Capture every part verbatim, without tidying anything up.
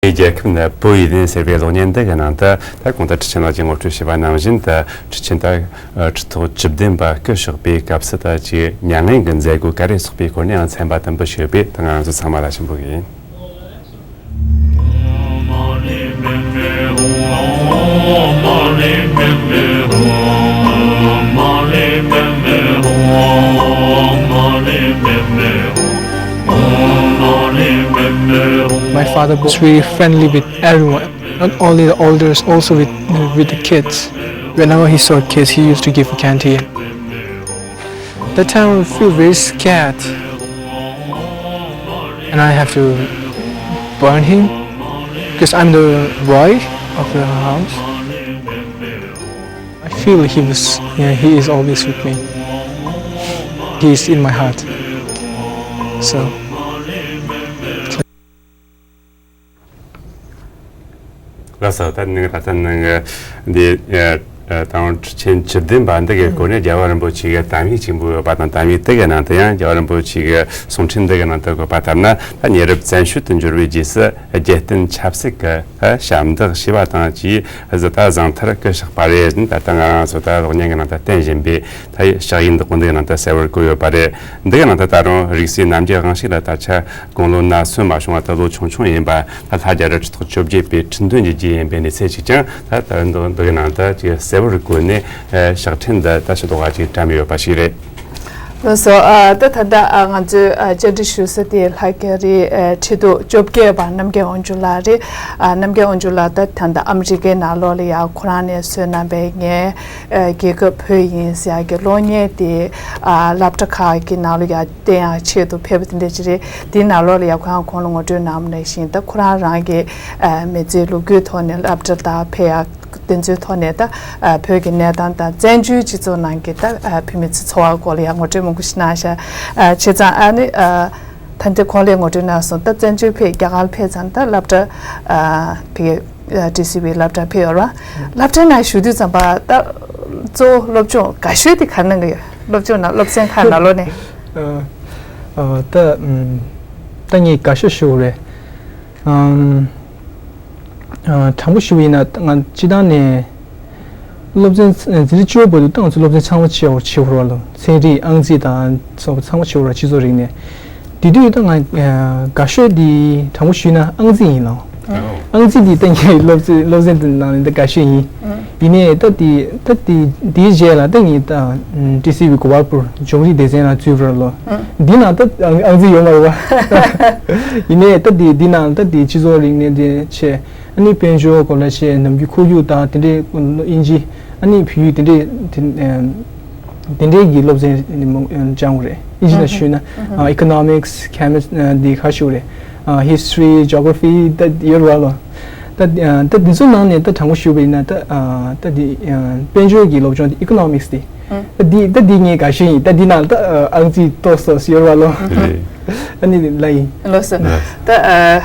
རྒྱལ་ཁབ་ནི་བོད་ཡུལ་ཡིན་ཟེར་བའི་གློག་བརྙན་འདི་གི་ནང་དུ། ད་གོང་དུ་ཁྲི་ཆེན་ལགས་ཀྱིས་ངོ་སྤྲོད་བྱས་པ་ནང་བཞིན་དུ། ཁྲི་ཆེན་ད་ཁྲི་ཐོག་བཅུ་བདུན་པ་སྐུ་གཤེགས་པའི་སྐབས་སུ་ད་ཅིག་མྱ་ངན་གྱི་མཛད་སྒོ་ག་རེ་ཚོགས་པའི་སྐོར་ནས་ཡང་ཚན་པ་དུམ་བུ་ཞིག་ཡོད་པས། ད་ང་རང་ཚོ་ཚང་མ་ལ་ཞུ་འབོད་ཀྱི་ཡིན། My father was really friendly with everyone, not only the elders, also with, with the kids. Whenever he saw kids, he used to give a canteen. That time I feel very scared. And I have to burn him because I'm the boy of the house. I feel he was, yeah, he is always with me. He is in my heart. So. ལགས་སོ། ད་ནི་ད་ལྟ་ནི་འདི་ད་རུང་ཁྲི་ཆེན་བཅུ་བདུན་པ་འདི་གའི་སྐོར་ནས་རྒྱལ་བ་རིན་པོ་ཆེ་གི་གཏམ་ཡིག་ཆེན་པོ་ཡོད་པ་དང་། གཏམ་ཡིག་དེ་གའི་ནང་དུ་ཡང་རྒྱལ་བ་རིན་པོ་ཆེ་གི་གསུང་འཕྲིན་འདི་གའི་ནང་དུ་བཀོད་པ་ལྟར་ན། ད་ཉེ་རབས་བཙན་བྱོལ་དུ་འབྱོར་བའི་རྗེས་སུ་རྒྱལ་བསྟན་ཆབ་སྲིད་ཀྱི་ཞབས་འདེགས་ཞུས་པ་དང་། ཅིག་གཟི་ད་གཟེངས་མཐར་སྐུ་གཤེགས་པ་རེད། ད་ལྟ་ང་རང་ཚོ་ད་གློག་བརྙན་གྱི་ནང་དུ་བསྟན་བཞིན་པའི་ད་ཡི་ཕྱག་ཡིག་འདི་གོ་འདི་གའི་ནང་དུ་གསལ་བོར་བཀོད་ཡོད་པ་རེད། འདི་གའི་ནང་དུ་ད་རུང་རིག་གསོའི་རྣམ་འགྱུར་དབང་ཤུགས་ལ་ད་ཆ་དགུང་ལོ་ན་གསོན་མ་བྱུང་བ་ད་ལོ་ཆུང་ཆུང་ཡིན་པ། ད་ལྷ་རྒྱ་རི་ཁྲི་ཐོག་བཅོ་བརྒྱད་པའི་ཁྲི་འདོན་གྱི་རྗེས་ཡིན་པའི་གནས་ཚུལ་ཅིག་ཀྱང་ད་ད་འདི་འདི་གའི་ནང་དུ་ཅིག་གསལ་བོར་བཀོད་ནས་ཕྱག་འཕྲིན་འདི་ད་ཞུ་དོགས་ཅིག་བཀྲམ་ཡོད་པ་ཞིག་རེད། ལགས་སོ། ཨ་ད་ད་ལྟ་ཨ་ང་ཚོས་ཨ་བཅར་འདྲི་ཞུ་ས་དེ་ལྷ་རྒྱ་རི་ཨ་ཁྲི་ཐོག་བཅོ་བརྒྱད་པ་རྣམ་རྒྱལ་དབང་ཕྱུག་ལགས་རེད། ཨ་རྣམ་རྒྱལ་དབང་ཕྱུག་ལགས་ད་ད་ལྟ་ཨ་མི་རི་ཀའི་ནང་ལོགས་ལ་ཡ་ཁོ་རང་ནས་བཟོས་གནང་པའི་ངའི་ཨ་རྒྱལ་ཁབ་བོད་ཡིན་ཟེར་ཡག་གི་གློག་བརྙན་དེ་ཨ་སློབ་གྲྭ་ཁག་གི་ནང་ལ་ཡ་བསྟན་ཡག་ཆེད་དུ་ཕེབས་པ་དེ་འདྲ་ཅིག་རེད། དེའི་ནང་ལོགས་ལ་ཡ་ཁོ་རང་གོང་ལ་ངོ་སྤྲོད་གནང་བ་ནང་བཞིན་ད་ཁོ་རང་རང་གི་ཨ་མི་ཚེའི་ལོ་རྒྱུས་ཐོག་ནས་སློབ་གྲྭ་དང་ཕེབས་ཡག་དེ་ཚོའི་ཐོག་ནས་ད་ཨ་བོད་ཀྱི་གནས་སྟངས་དང་བཙན་བྱོལ་སྤྱི་ཚོགས་ནང་གི་ད་ཨ་བོད་མི་ཚོའི་འཚོ་བ་སྐོར་ལ་ཡང་ངོ་སྤྲོད་མང་པོ་ཞིག་གནང་ཤག་ཨ་བྱས་ཙང་ཨ་ནི་ཨ་ད་འདི་གོང་ལ་ངོ་སྤྲོད་གནང་སོང་། ད་བཙན་བྱོལ་ཕེབས་རྒྱ་གར་ཕེབས་ཙང་ད་སློབ་གྲྭ་ཨ་ཕ་གི་ཨ་ཊི་སི་ཝི་སློབ་གྲྭ་ཕེབས་ཡོད་རེད་བ། སློབ་གྲྭ་ནང་བཞུགས་དུས་ཙམ་པ་ད་གཙོ་བོ་སློབ་སྦྱོང་དགའ་ཤོས་དེ་ག་རེ་གནང་གི་ཡོད། སློབ་སྦྱོང་ནང་སློབ་ཚན་ཁག་ནང་ལོགས་ནས། ཨ་ཨ་ད་ཨམ་ད་ངས་དགའ་ཤོས་ཞུ་དགོས་རེད། ཨམ། ཨ་དྲང་པོ་ཞུ་བ་ཡིན་ན་ང་སྤྱི་བཏང་ནས་སློབ་ཚན་འཛིན་གྲྭ་བཅུ་པ་བར་དུ་ཏང་ཙུའུ་སློབ་ཚན་ཚང་མ་བྱེད་འོར་བྱེད་འོར་བ་ལོ། ཚན་རིག་ཨང་རྩིས་དང་སོགས་པ་ཚང་མ་བྱེད་འོར་བ་སྤྱི་ཚོགས་རིག་གནས། དེ་དུས་ད་ང་ཨ་དགའ་ཤོས་དེ་དྲང་པོ་ཞུས་ན་ཨང་རྩིས་ཡིན་ལོ། ཨང་རྩིས་དེ་ད་ངའི་སློབ་ཚན་སློབ་ཚན་དེ་ནང་ནས་ད་དགའ་ཤོས་ཡིན། ཡིན་ནའི་ད་དེ་ད་དེ་དེའི་རྗེས་ལ་ད་ངས་ད་ཨམ་ཊི་སི་ཝི་གོ་པལ་པུར་ལྗོངས་རིག་སྡེ་ཚན་ལ་ཙུའུ་པར་ལོ། འདི་ནང་ད་ཨང་ཨང་རྩིས་ཡོད་མ་རེད་བ། ཡིན་ནའི་ད་དེ་འདི་ནང་ད་དེ་སྤྱི་ཚོགས་རིག་གནས་དེ་བྱས། ཨ་ནི་དཔལ་འབྱོར་སྐོར་ལ་བྱས། ནམ་རྒྱུན་ཁོར་ཡུག་དང་དེ་འདྲའི་དབྱིན་ཇི། ཨ་ནི་བོད་ཡིག་དེ་འདྲའི་དེ་ཨམ་དེ་འདྲའི་གི་སློབ་ཚན་ནི་མང་སྦྱངས་པ་རེད། དབྱིན་ཇི་ལ་ཞུས་ན་ཨ་economics, chemist ཨ་འདི་ཁ་ཞུ་རེད། ཨ་history, geography ད་ཡོད་རེད་བ་ལོ། ད་ཨ་ད་འདི་ཚོ་ནང་ནས་ད་དྲང་པོ་ཞུ་བ་ཡིན་ན་ད་ཨ་ད་འདི་ཨ་དཔལ་འབྱོར་གྱི་སློབ་སྦྱོང་དེ་economics དེ། ད་འདི་ད་འདི་ངས་དགའ་ཤོས་ཡིན། ད་འདི་ནང་ད་ཨ་ཨང་རྩིས་ཏོག་ཙམ་ཡོད་རེད་བ་ལོ། ཨ་ནི་ལ་ཡིན། ལགས་སོ། ད་ཨ་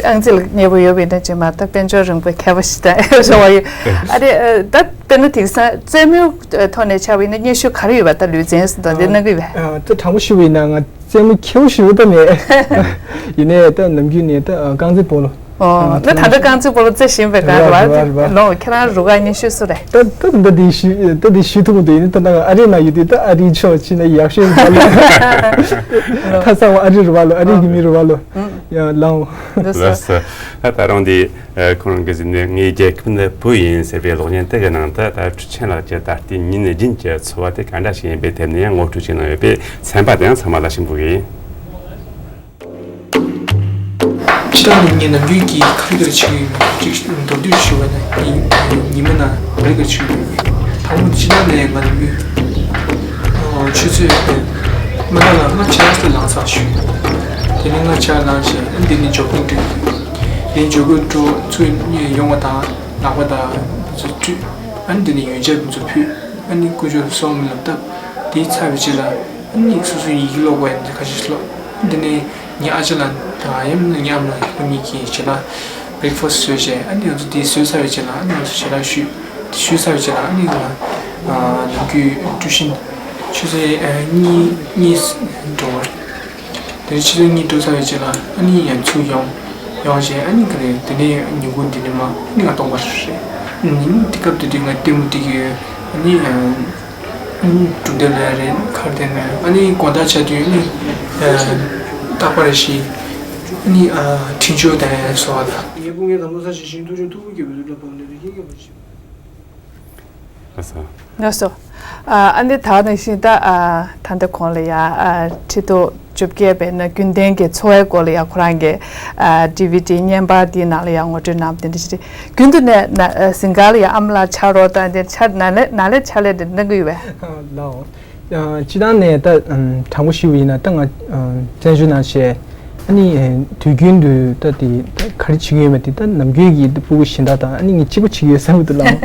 ཨང་རྩིས་ལ་མཉེས་པོ་ཡོད་པ་ཡིན་ན་ཅིག་མ་ད་དཔལ་འབྱོར་རིག་པའི་མཁས་པ་ཞིག་ད་ཡོད་བཟོ་བ་ཡིན། ཨ་རེ་ཨ་ད་དཔེར་ན་དེང་སང་རྩེད་མོའི་ཐོག་ནས་ཆ་བ་ཡིན་ན་སྙན་ཞུ་ག་རེ་ཡོད་པ། ད་ལུས་རྩལ་སོགས་དང་དེ་གནང་གི་ཡོད་པས། ཨ་ད་དྲང་པོ་ཞུ་བ་ཡིན་ན་ང་རྩེད་མོ་མཁས་པོ་ཞེ་པོ་ད་མེད། ཡིན་ནའི་ད་ནམ་རྒྱུན་ནས་ད་རྐང་རྩེད་སྤོ་ལོ། ཨོ། ཨ་ད་ད་ལྟ་རྐང་རྩེད་སྤོ་ལོ་རྩེ་བཞིན་པའི་སྒང་རེད་བ། རེད་བ། ལོ་ཁྱེད་རང་རུ་ཁག་སྙན་ཞུ་སུ་རེད། ད་ད་ད་འདི་ཞུ་ད་འདི་ཞུ་ཐུབ་མི་འདུག་ཡིན་ད་ད་ང་ཨ་རི་ན་ཡོད་དུས་ད་ཨ་རི་ཕྱོགས་ཕྱིན་ན་ཡག་ཤོས་རེད་བ་ལོ། ད་ཚང་མ་ཨ་རི་རེད་བ་ལོ། ཨ་རི་གི་མི་རེད་བ་ལོ། ཡ་ལའོ། ལགས་སོ། ད་ད་རུང་འདི་ཁོ་རང་གི་གཟིགས་ནས་ངའི་རྒྱལ་ཁབ་ནི་བོད་ཡིན་ཟེར་བའི་གློག་བརྙན་དེ་གི་ནང་དུ་ད་ཁྲི་ཆེན་ལགས་ཀྱི་ད་ལྟའི་ཉིན་རྒྱུན་གྱི་འཚོ་བ་དེ་ག་འདྲ་ཞིག་ཡིན་པའི་ཐད་ནས་ཡང་ངོ་སྤྲོད་བྱས་གནང་ཡོད་པས། ཚན་པ་དེ་ཡང་ཚང་མ་ལ་ཞུ་འབོད་ཀྱི་ཡིན། སྤྱིར་བཏང་ནས་ངས་ནམ་རྒྱུན་གྱི་ག་རེ་ག་རེ་བྱེད་ཀྱི་ཡོད་མེད་ཅིག་མདོར་བསྡུས་ཞུ་བ་ན། ངས་ཉི་མ་ནང་ག་རེ་ག་རེ་བྱེད་ཀྱི་ཡོད་མེད། དང་པོ་སྤྱིར་བཏང་ནས་ང་ནམ་རྒྱུན་ཆུ་ཚོད་སྨན་ཁང་ལ་སྔ་ཆར་དུ་ལངས་ཚར་ཞུ། དེ་ནས་སྔ་ཆར་ལངས་བྱས་ཨ་འདི་ནས་ཇོག་གིང་འགྲོ་གི་ཡོད། དེ་ནས་ཇོག་གིང་འགྲོ་ཚུར་ཡོང་བ་དང་ལག་པ་དང་འདི་ཚོ་བཀྲུས། ཨ་ནི་དེ་ནས་ཡོན་ཆབ་འདི་ཚོ་ཕུད། ཨ་ནི་དཀོན་མཆོག་ལ་གསོལ་བ་སྨོན་ལམ་བཏབ། དེ་ཚར་བའི་རྗེས་ལ་ཨ་ནི་སོ་སོའི་ཡི་གེ་ཀློག་པ་ཡིན་ན་ཁ་ཤས་ཤིག་ཀློག། ཨ་ནི་དེ་ནས་ངའི་ཨ་ཅག་ལགས་དང་ཡང་མིན་ན་ངའི་ཨ་མ་ལགས་ཁོ་གཉིས་ཀྱིས་ཞལ་ལག breakfast བཟོས་བྱས། ཨ་ནི་ང་ཚོ་དེ་བཟོས་ཚར་བའི་རྗེས་ལ་ཨ་ནི་ང་ཚོ་ཞལ་ལག་ཞུས། དེ་ཞུས་ཚར་བའི་རྗེས་ལ་ཨ་ནི་ང་ནམ་རྒྱུན་ཊིའུ་ཤན་ཆུ་ཚོད་གཉིས་གཉིས་འགྲོ་བ། དེ་ནས་ཆུ་ཚོད་གཉིས་འགྲོ་ཚར་བའི་རྗེས་ལ་ཨ་ནི་ཡང་ཚུར་ཡོང་། ཡོང་བྱས། ཨ་ནི་ག་རེ། དེ་ནས་ཉིན་གུང་དེ་ནས་མ་ཨ་ནི་ང་སྟོང་པ་རེད། ཨ་ནི་དེ་སྐབས་དེ་དུས་ང་ལྟད་མོ་དེ་གི་ཨ་ནི་གྲུབ་འབྲས་ལ་རེད། ག་རེ་དེ་ནས་ཨ་ནི་དགོང་དག་ཆགས་དུས་ཨ་ནི་རྟག་པར་ཞིག་ཨ་ནི་དྲིན་ཆུ་དང་སོགས་ལ། ངའི་སྐུ་ངལ་དང་བློ་བཟང་ཞིག་ཞིང་ཐུགས་ཆུང་ཐུགས་ཀྱི་བུ་ཚུལ་ལ་བབས་ནས་རིགས་ཀྱི་བ་ཞིག་ལགས་སོ། ལགས་སོ། ཨ་ཨ་ནི་ད་ནང་བཞིན་ད་ཨ་ད་ལྟ་གོང་ལ་ཡ་ཨ་ཁྲི་ཐོག་བཅོ་བརྒྱད་པའི་ནང་རྒྱུན་ལྡན་གྱི་འཚོ་བའི་སྐོར་ལ་ཡ་ཁོ་རང་གི་ཨ་ཌི་ཝི་ཌི་བརྙན་པར་འདིའི་ནང་ལ་ཡ་ངོ་སྤྲོད་གནང་བ་དེ་འདྲ་ཞིག་རེད། རྒྱུན་དུ་ནས་ན་ཨ་གཟིམ་ཁང་ལ་ཡ་ཨ་མ་ལགས་ཕྱག་རོགས་དང་དེ་ཕྱག་ནང་ལས་ནང་ལས་ཕྱག་ལས་དེ་གནང་གི་ཡོད་པས། ལའོ། ཨ་སྤྱི་བཏང་ནས་ད་ཨམ་དྲང་པོ་ཞུ་བ་ཡིན་ན། ད་ང་ཨམ་བཙན་བྱོལ་ནང་བྱས། ཨ་ནི་ཨེ་དུས་རྒྱུན་དུ་ད་དེ་ད་ག་རེ་བྱེད་ཀྱི་ཡོད་མེད་དེ་ད་ནམ་རྒྱུན་གྱི་ད་སྤུ་གུ་གཞན་དག་དང་ཨ་ནི་ངས་གཅིག་པ་བྱེད་ཀྱི་ཡོད་བསམ་གྱི་འདུག་ལགས།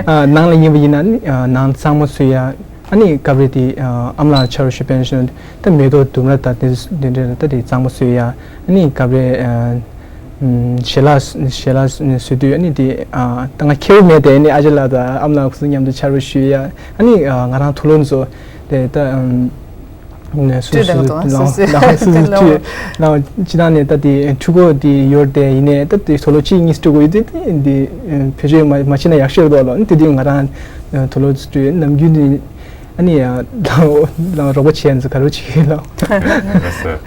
ཨ་ནང་ལ་ཡིན་པ་ཡིན་ན་ཨ་ནི་ཨ་ནང་གཙང་མ་བཟོ་ཡ། ཨ་ནི་སྐབས་རེ་དེ་ཨ་ཨ་མ་ལགས་ཕྱག་རོགས་ཞུ་ཕན་ཞུ་ད་མེ་ཏོག་ལྡུམ་ར་དང་དེ་དེ་འདྲ་ད་དེ་གཙང་མ་བཟོ་ཡ། ཨ་ནི་སྐབས་རེ་ཨ་ཨམ་ཞལ་ལག་ཞལ་ལག་བཟོ་དུས་ཨ་ནི་དེ་ཨ་ད་ང་ཁེ་པོ་མེད་དེ། ཨ་ནི་ཨ་ཅག་ལགས་དང་ཨ་མ་ལགས་ཁོ་ཚོ་མཉམ་དུ་ཕྱག་རོགས་ཞུ་ཡ། ཨ་ནི་ཨ་ང་རང་དུག་ལོག་བཟོ་དེ་ད་ཨམ་ཨ་སོ་སོ་སྤྲོད་དང་དུ་ལའོ་སོ་སོ་ལའོ་སོ་སོ་དེ་ལའོ་སྤྲོད་ལའོ། སྤྱི་བཏང་ནས་ད་དེ་འཕྲུལ་འཁོར་དེ་ཡོད་དེ་ཡིན་ནའི་ད་དེ་དུག་ལོག་གཅིག་གཉིས་སྤྲོད་དགོས་ཡོད་དེ། དེ་བེད་སྤྱོད་མ་མ་བྱས་ན་ཡག་ཤོས་རེད་འདུག་ལགས། ཨ་ནི་དེ་དུས་ང་རང་དུག་ལོག་སྤྲོད་ནམ་རྒྱུན་དེ། ཨ་ནི་ཡ་ལའོ་ལའོ་རོགས་པ་བྱས་ཡ་ཚོ་ག་རེ་བྱེད་ཀྱི་ལའོ། ལགས་སོ།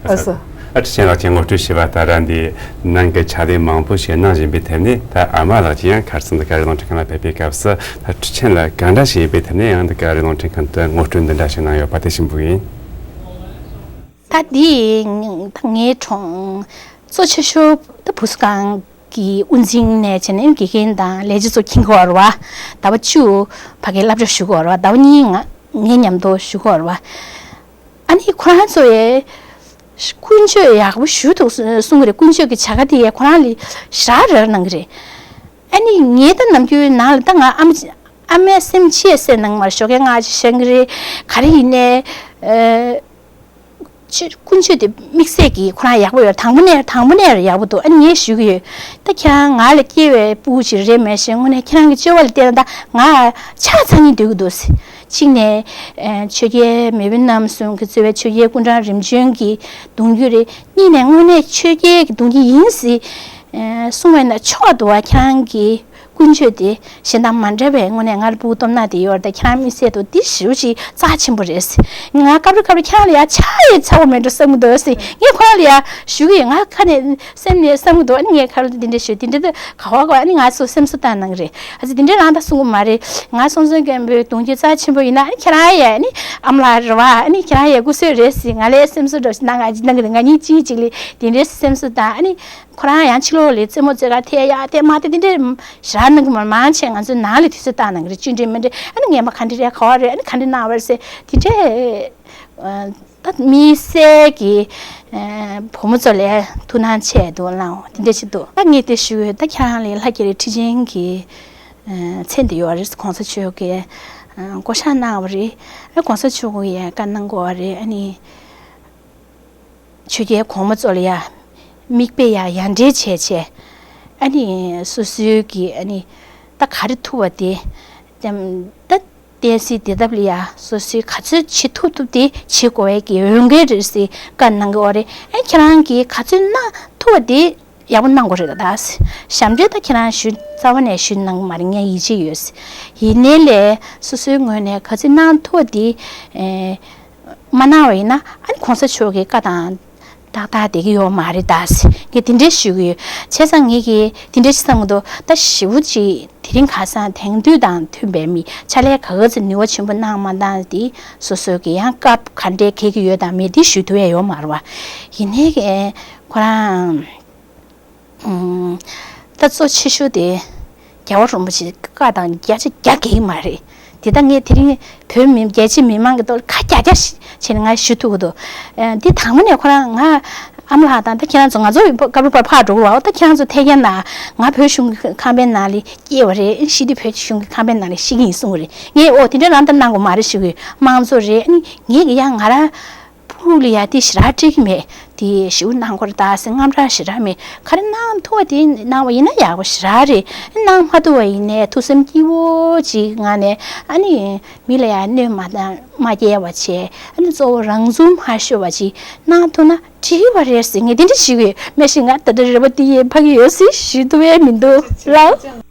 ལགས་སོ། ཨ་ཁྲི་ཆེན་ལགས་ཀྱིས་ངོ་སྤྲོད་ཞུས་པ་ལྟར་ར་འདི་ནང་གི་ཕྱག་ལས་མང་པོ་ཞིག་གནང་བཞིན་པའི་ཐད་ནས། ད་ཨ་མ་ལགས་ཀྱིས་ཡང་ཁ་སང་འདི་ག་རེ་རླུང་འཕྲིན་ཁང་ལ་ཕེབས་པའི་སྐབས་སུ་ད་ཁྲི་ཆེན་ལགས་གང་འདྲ་ཞིག་ཡིན་པའི་ཐད་ནས་ཡང་འདི་ག་རེ་རླུང་འཕྲིན་ཁང་དུ་ངོ་སྤྲོད་འདི་འདྲ་ཞིག་གནང་ཡོད་པ་དེ་ཞུ་འདོད་ཡིན། ད་འདི་ད་ངའི་གྲོང་གཙོ་ཆེ་ཤོས་ད་བུ་གསོ་ཁང་གི་དབུ་འཛིན་ནས་བྱས་ནས་དགེ་རྒན་དང་ལས་བྱེད་ཚོ་ཁྱིམ་གྱི་བར་བ། ཟླ་བ་བཅུ་ཕ་གིར་སློབ་གྲྭ་ཞུགས་ཀྱི་བར་བ། ཟླ་བ་གཉིས་ང་ངའི་མཉམ་དུ་ཞུགས་ཀྱི་བར་བ། ཨ་ནི་ཁོ་རང་ཚོ་ཡས་ཀུན་སྤྱོད་ཡག་པོ་ཞུ་འདུག་གསུང་གི་རེད། ཀུན་སྤྱོད་ཀྱི་བྱ་དགའ་དེ་ཡས་ཁོ་རང་ལ་ཞེ་དྲག་རེ་བ་གནང་གི་རེད། ཨ་ནི་ངས་ད་ནམ་རྒྱུན་ནང་ལ་ད་ང་ཨ་མ་ཨ་མའི་སེམས་ཅི་ཡས་གསལ་གནང་མ་རེད། ཞོགས་ཀས་སྔ་ཕྱི་བཤད་གི་རེད། ག་རེ་ཡིན་ནའི་ཨ་ཅི་ཀུན་སྤྱོད་དེ་དམིགས་བསལ་གྱིས་ཁོ་རང་ཡག་པོ་ཡོད། དང་པོ་ནས་དང་པོ་ནས་ཡག་པོ་འདུག་ཨ་ནི་ངས་ཞུ་གི་ཡོད། ད་ཁྱེད་རང་ང་ལས་སྐྱེ་བའི་སྤུ་གུ་ཅིག་རེད་མེད་ཤེས། དངོས་གནས་ཁྱེད་རང་གི་སྤྱོད་པ་ལ་བལྟས་ན་ད་ང་ཆ་ཚང་གཉིས་སྡོད་ཀྱི་འདུག་ཟེར། གཅིག་ནས་ཨ་ཆོས་རྒྱལ་མེས་དབོན་རྣམ་གསུམ་གྱིས་གཙོས་པའི་ཆོས་རྒྱལ་སྐུ་ཕྲེང་རིམ་བྱོན་གྱི་གདུང་རྒྱུད་རེད། གཉིས་ནས་དངོས་གནས་ཆོས་རྒྱལ་གྱི་གདུང་རྒྱུད་ཡིན་ཟེར་ཨ་གསུང་བ་ཡིན་ན་ཆོག་འདུག་བ། ཁྱེད་རང་གི་ཀུན་སྤྱོད་དེ་གཞན་དང་མ་འདྲ་བའི་དངོས་གནས་ང་ལ་སྤུ་གུ་སྟོབས་ན་དེ་ཡོད་རེད། ད་ཁྱེད་རང་དམིགས་བསལ་དུ་འདི་ཞེ་པོ་ཅིག་རྩ་ཆེན་པོ་རེད་ཟེར། ང་སྐབས་རེ་སྐབས་རེ་ཁྱེད་རང་ལ་ཡ་ཆ་ཡི་ཚ་བོ་མེད་འགྲོ་བསམ་གྱི་འདུག་ཟེར། ངས་ཁོ་རང་ལ་ཡ་ཞུ་གི་ཡོད། ང་ཁ་ནས་སེམས་ནས་བསམ་གྱི་འདུག་ཨ་ནི་ངས་ཁ་ལ་འདི་འདྲ་ཞུ་འདི་འདྲ་ད་ག་བ་ག་ཨ་ནི་ང་ཚོ་སེམས་གསོ་བཏང་གནང་གི་རེད། ཨ་ཙི་འདི་འདྲ་རང་ད་གསུང་གི་མ་རེད། ང་སྲོང་བཙན་སྒམ་པོའི་གདུང་རྒྱུད་རྩ་ཆེན་པོ་ཡིན་ན་ཨ་ནི་ཁྱེད་རང་ཡ་ཨ་ནི་ཨ་མ་ལགས་རེད་བ། ཨ་ནི་ཁྱེད་རང་ཡ་སྐུ་གཟུགས་རེད་ཟེར་ང་ལ་སེམས་གསོ་འདྲ་ཞིག་གནང་གནང་གི་རེད། ང་གཉིས་གཅིག་གཅིག་ལ་འདི་འདྲའི་སེམས་གསོ་བཏང་ཨ་ནི། ཁོ་རང་ཡང་ཕྱི་ལོགས་ལ་རྩེད་མོ་རྩེ་ག་ཐད་ཡ་ཐད་མ་ཐད་དེ་འདྲས་ཞེ་དྲག་གནང་གི་མ་རེད། མང་ཆེ་ང་ཚོའི་ནང་ལ་དུས་ཚོད་བཏང་གནང་གི་རེད། གཅིག་འདྲས་མི་འདྲས་ཨ་ནི་ངས་མ་ག་འདྲས་རེད་ག་བ་རེད་ཨ་ནི་ག་འདྲས་གནང་བ་རེད་ཟེར་དེ་འདྲས་ད་དམིགས་བསལ་གྱི་བུ་མོ་ཚོ་ལ་ཐུགས་སྣང་ཆེ་འདུག་ལགས། དེ་འདྲས་ཅིག་འདུག་ད་ངས་དེ་ཞུ་ད་ཁྱེད་རང་ལ་ལྷ་རྒྱ་རི་ཁྲི་ཆེན་གྱི་མཚན་དེ་ཡོད་རེད། གོང་ས་མཆོག་གིས་བསྐོ་བཞག་གནང་བ་རེད། ཨ་གོང་ས་མཆོག་གིས་ཡ་བཀའ་གནང་དགོས་བ་རེད། ཨ་ནི། ཆོས་རྒྱལ་གོང་མ་ཚོ་ལ་ཡ་མིག་དཔེ་ཡ་ཡ་འདྲེ་བྱས་བྱས། ཨ་ནི་སོ་སོའི་གི་ཨ་ནི་ད་ག་རེ་ཐུབ་པ་དེ་ད་བསྟན་སྲིད་བདེ་ཐབས་ལ་ཡ་སོ་སོའི་ག་ཚོད་བྱེད་ཐུབ་ཐུབ་དེ་བྱེད་དགོས་པའི་གི་འོས་འགན་རེད་ཟེར་བཀའ་གནང་གི་ཡོད་རེད། ཨ་ཁྱེད་རང་གིས་ག་ཚོད་གནང་ཐུབ་པ་དེ་ཡག་པོ་གནང་དགོས་རེད། ད་ཞབས་འདྲེན་ད་ཁྱེད་རང་ཞུ་རྩ་བ་ནས་ཞུ་གནང་གི་མ་རེད། ངས་ཡིད་ཆེས་ཡོད། ཡིན་ནའི་ལས་སོ་སོའི་ངོས་ནས་ག་ཚོད་གནང་ཐུབ་པ་དེ་ཨེ། མ་གནང་བ་ཡིན་ན་ཨ་ནི་གོང་ས་མཆོག་གི་བཀའ་དང་ཏག་ཏག་བསྡད་ཀྱི་ཡོད་མ་རེད་ད་ཟེར་ངས་དེ་འདྲས་ཞུ་གི་ཡོད། བྱས་ཙང་ངས་ཀྱིས་དེ་འདྲས་ཞིག་བསམ་གྱི་འདུག་ད་ཞེ་པོ་ཅིག་དེ་རིང་ཁ་སང་དེང་དུས་དང་མཐུན་པའི་མི་ཕྱག་ལས་ག་ག་ཚོད་ནུས་པ་ཆེན་པོ་གནང་མ་གནང་དེ་སོ་སོ་གི་ཡང་སྐབས་ག་འདྲས་འཁེལ་གྱི་ཡོད་དང་མེད་དེ་ཞུ་ཐུབ་ཡ་ཡོད་མ་རེད་བ། ཡིན་ནའི་ཁོ་རང་། ད་གཙོ་ཆེ་ཤོས་དེ་རྒྱལ་བ་རིན་པོ་ཆེ་བཀའ་དང་བརྒྱ་ཆ་བརྒྱ་འགལ་གྱི་མ་རེད། དེ་ད་ངས་དེ་རིང་བོད་མི་རྒྱལ་སྤྱིའི་མི་མང་གི་ཐོག་ལ་ཁ་རྒྱག་རྒྱག་བྱས་ནས་ང་ཞུ་ཐུབ་ཀྱི་འདུག་འདི་དང་པོ་ནས་ཁོ་རང་ང་ཨ་མ་ལགས་དང་ད་ཁྱེད་རང་ཚོ་ང་ཚོ་སྐབས་རེ་བར་ཕར་འགྲོ་གི་རེད་བ། ད་ཁྱེད་རང་ཚོ་ཐད་ཀར་ན་ང་བོད་གཞུང་གི་ཁང་པའི་ནང་ལ་སྐྱེས་པ་རེད། ཤི་དུས་བོད་གཞུང་གི་ཁང་པའི་ནང་ལ་ཤི་གི་ཡིན་གསུངས་པ་རེད། ངས་ཨོ་དེ་འདྲ་རང་ད་གནང་དགོས་མ་རེད་ཞུ་གི་ཡོད། དམངས་གཙོ་རེད། ཨ་ནི་ངས་ཀྱི་ཡང་ང་རང་བུ་ ཕྲུ་གུ་ལ་ཡ་དེ་ཞེ་དྲག་འགྲིག་གི་མེད། དེ་ཞེ་པོ་གནང་དགོས་རེད་ད་ཟེར་དངངས་སྐྲག་ཞེ་དྲག་མེད། ག་རེ་གནང་ཐུབ་པ་དེ་གནང་བ་ཡིན་ན་ཡག་པོ་ཞེ་དྲག་རེད། གནང་མ་ཐུབ་པ་ཡིན་ནའི་ཐུགས་སེམས་སྐྱིད་པོ་ཅིག་ངང་ནས་ཨ་ནི་མི་ལ་ཡ་གནོད་མ་བཏང་མ་སྐྱེལ་བ་བྱས། ཨ་ནི་གཙོ་བོ་རང་ཚུགས་མ་ཤོར་བ་ཅིག་གནང་ཐུབ་ན་འགྲིག་པ་རེད་ཟེར། ངས་དེ་འདྲ་ཞིག་ཡོད་མེད་ཞིག་ང་ད་ལྟ་རེ་བ་དེ་ཡིན་ཕ་གི་ཡོད་ཟེར་ཞུ་ཐུབ་ཡས་མི་འདུག་ལགས།